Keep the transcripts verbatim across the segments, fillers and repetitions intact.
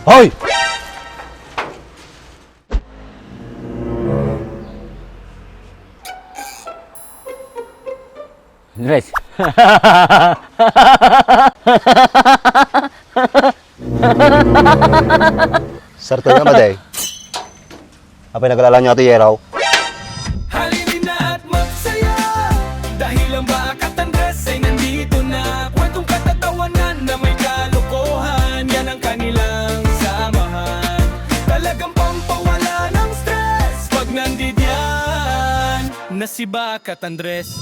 Hoy! Andres. Sarto nga, maday. Apay, naglalanyo ati Yeraw? Halina at magsaya, dahil ang Bakat Andres ay nandito na. Kwentong katatawanan na may kalokohan, yan ang kanilang samahan. Talagang pampawala ng stress pag nandidiyan na si Bakat Andres.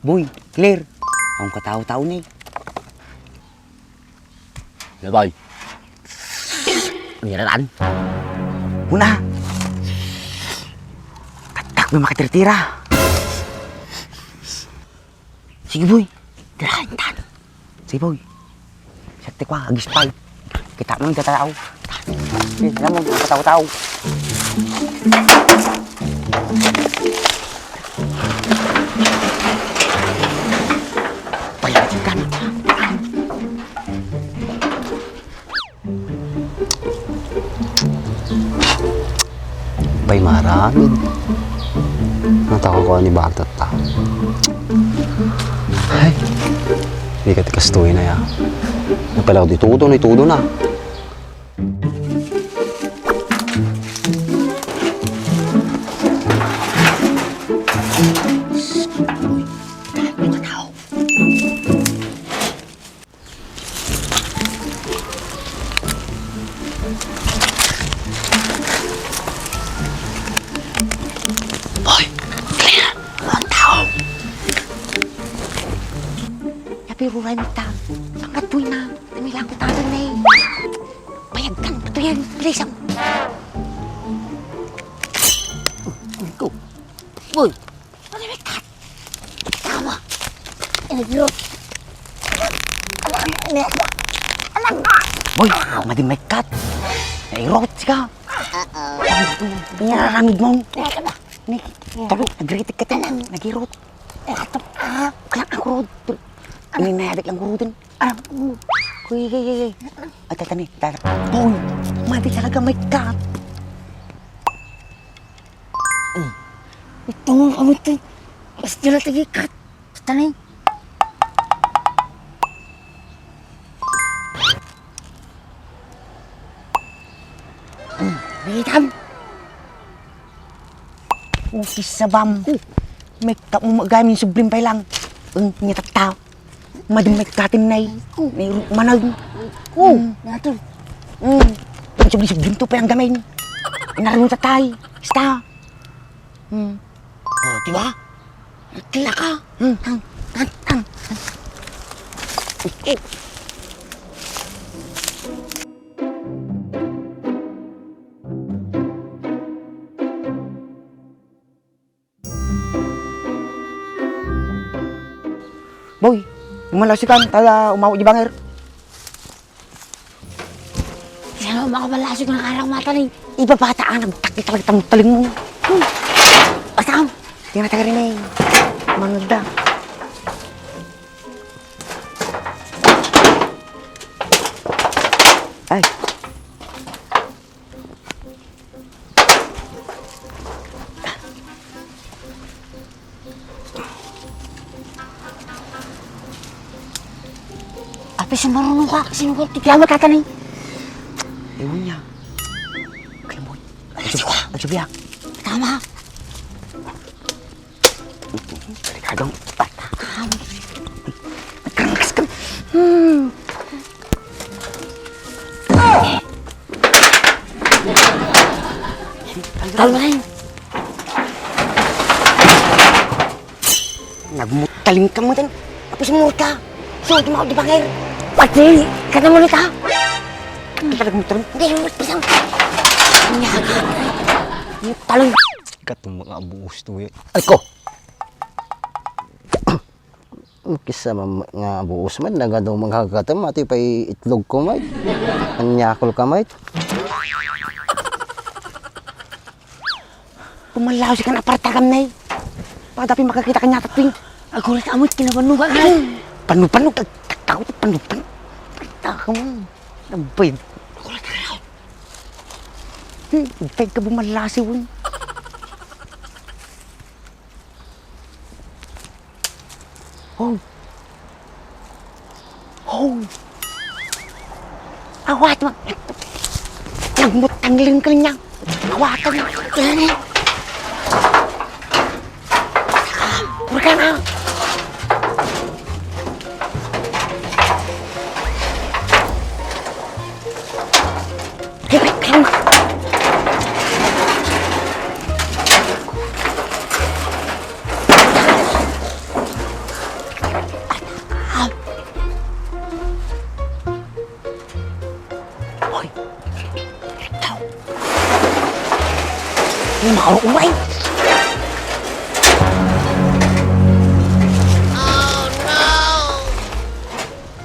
Boy, Claire, ang katao-tao ni. Labay. Niratan. Una. Taktak na makatiritira. Sige, boy. Tirahan tan. Sige, boy. Sakti kwa, agis pay. Kita mo yung tatao. Eh, alam mo, yung tatao-tao. Payag ka na. Pay maramid. Natakot ko ni bakit ta. Ay, di ka tikas tuwi na ya. Napalaw di todo na, todo na. Hoy, Claire, ang tao. Napiruray mo ta. Ang katuy na. Namilang ko tayo na eh. Payag kan, katuyan, bilis ang. Uy, ko. Uy, Ano ba kat? Tama. Inagiro. Anak na. Anak na. Boy, madi may kat. Nairot ka. Uh-oh. Nararamid mo. Ni, talo, nagritik ka to. Nagirot. Ato. Ah, kaya ako rod. Ini na yadik lang ko rodin. Ah, kuy, kuy, kuy, kuy. Ay, tata ni, tata. Boy, madi talaga may kat. Ito nga kami ito. Mas nila tagikat. Tanay. Itam. Ukis sabam. May kaumagamin sublim pay lang. Ang nyatatta. Madin may katin nay. May manag. Ko. Hmm. Natin. Hmm. Ang sublim-sublim to pay ang gamin. Inarang tatay. Basta. Hmm. Oh, di ba? Kila ka. Hmm. Ang, ang, ang. Boy, umalaw si kan, ta umawat di banger. Ano, makabalasig na karang mata ni. Ibabata ang nagtakit talaga tamtaling mo. Hmm. Asam, tingnan tayo rin eh. Mangda. Ay. Apay, sa marunong ka, sino ka? Tigyawa ka, tanay. Ewan niya. Kaya mo. Alas ko. Alas ko, biya. Tama. Delikadong bata. Nagkarangkas ka. Hmm. Talo na rin. Nagmutaling ka mo din. Tapos mo ka. So, di mo ako di bangir. Pati, kada mo ka. Talagang mutaling. Hindi, yung pisang. Nyaga. Mutaling. Katong mga abuos to, eh. Ay, ko! Kisa ma-, nga buos met, nagadu magkakatem, ati pay itlog ko met. Anyakol ka met. Pumalaw si kan apartagam na eh. Padapi makakita kanya tapi. Agulit amoy kinabanugan na eh. Panu-panu, tag-, tagtao, panu-panu. Apartagam. Nagbayad. Agulit ka na. Hmm, nagbayad ka bumalasi, wun. Hong! Hong! Awat mo! Nagmutang lingkol niya! Awatan mo! Ayan eh! Hurga na! Hoy! Ikaw! Hindi makaruumay!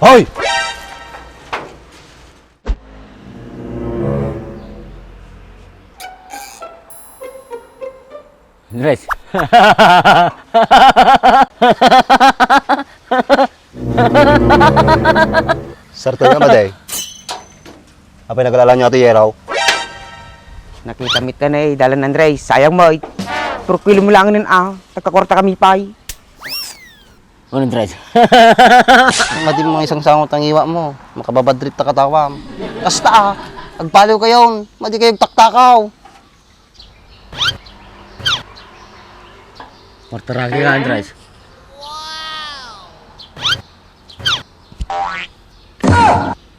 Hoy! Andres. Sarto nga, Maday. Apay nagalalan niyo ati Yeraw? Nakita mi ta na eh, dalan Andres. Sayang mo eh. Pero kwilo mo lang nun ah. Tagkakorta kami pa eh. Ano, Andres? Madi mo isang sangot ang iwa mo. Makababadrit ta katawam. Kasta ah, agpaliw kayon. Madi kayo agtaktakaw. Martaraki ka, Andres.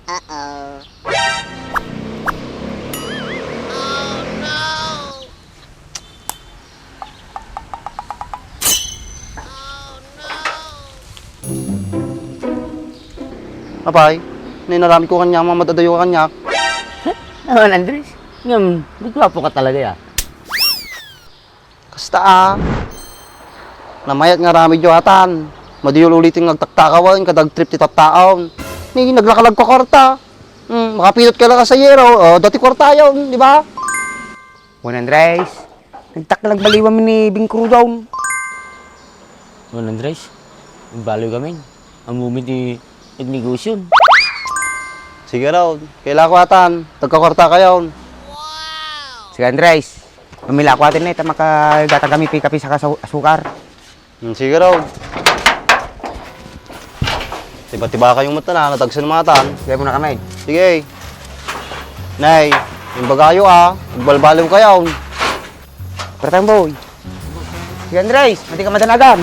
Uh-oh. Apay, nainaramid ko kanya, mamadadayo ka kanya. Naman, Andres. Ngem, gwapo ka talaga, ya. Kasta, ah. Namayat nga aramid yo atan. Madiyo ulitin nga agtaktakawan, kada agtrip ti tattaon. Ni, naglakalag ka kwarta. Hmm, makapidot ka lang sa yero, oh, dati kwarta yon, di ba? Juan Andres, nagtaklag baliwan mi ni Bing Crudon. Juan Andres, baliw kami. Ammom ti nagnegosyon. Sige raw, kaila ko atan, tagkakwarta kayon. Sige Andres, mamila ko atan eh, ta makagatang kami pikapi sa kasu-, asukar. Hmm, sige raw. Tiba-tiba kayong mata na, natagsan matan. Sige muna kami. Sige. Nay, Imbagayo, ah. Agbalbaliw kayo. Pero tayong boy. Si Andres, madi ka madanagan.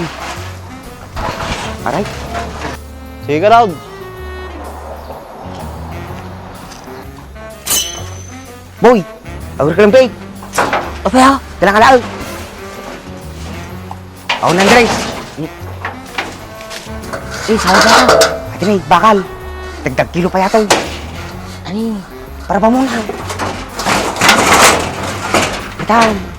Aray. Sige, Raul. Boy, awir ka ng vape. Apa ya? Dalang alaag. Ako na, Andres. Eh, sawa ka. Ati na, bakal. Dagdag kilo pa yata. Ani? Para ba muna? Bitan.